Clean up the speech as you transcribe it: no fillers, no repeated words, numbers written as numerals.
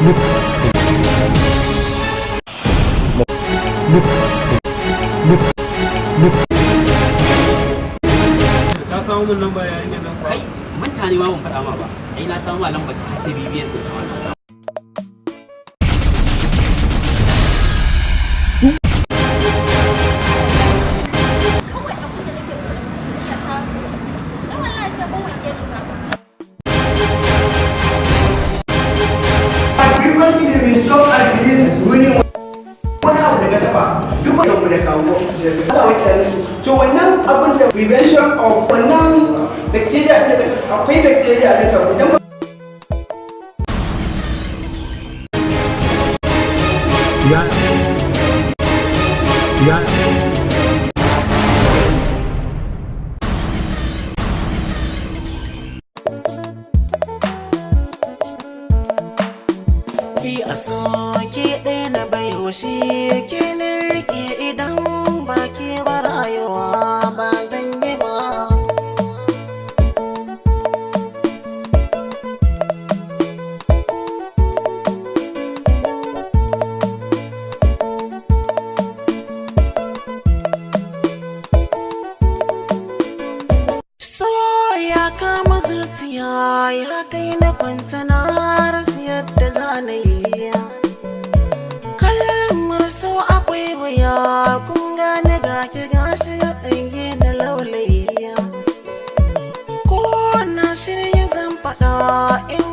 Look. Look. Look. Look. Ka samu mun lamba yarinyar nan kuwa? Kai, mutane ma ban faɗa ma ba. Ai na samu ma lambar ta, har ta bibiyar da ta na samu. Kawai abin da nake so da mutum iya tako dan wallahi sai mun wanke shi fa. Frequently we stop and believe winning wani abu daga taba duk wani abu da kawo za a wanke su. To, wannan abin da prevention of wannan bacteria din da akwai bacteria da ka idan Ya. Ya. A so ke ɗaya na bai shi ke rike, idan ba ke ba rayuwa ba zan yi ba. So ya kama zuciya, ya kai na kwanta, na rasa yadda za na yi. Kalmar so akwai wuya, kun gane, ga ki gashi ga ɗange na laulayi. Ko na shirya zan faɗa in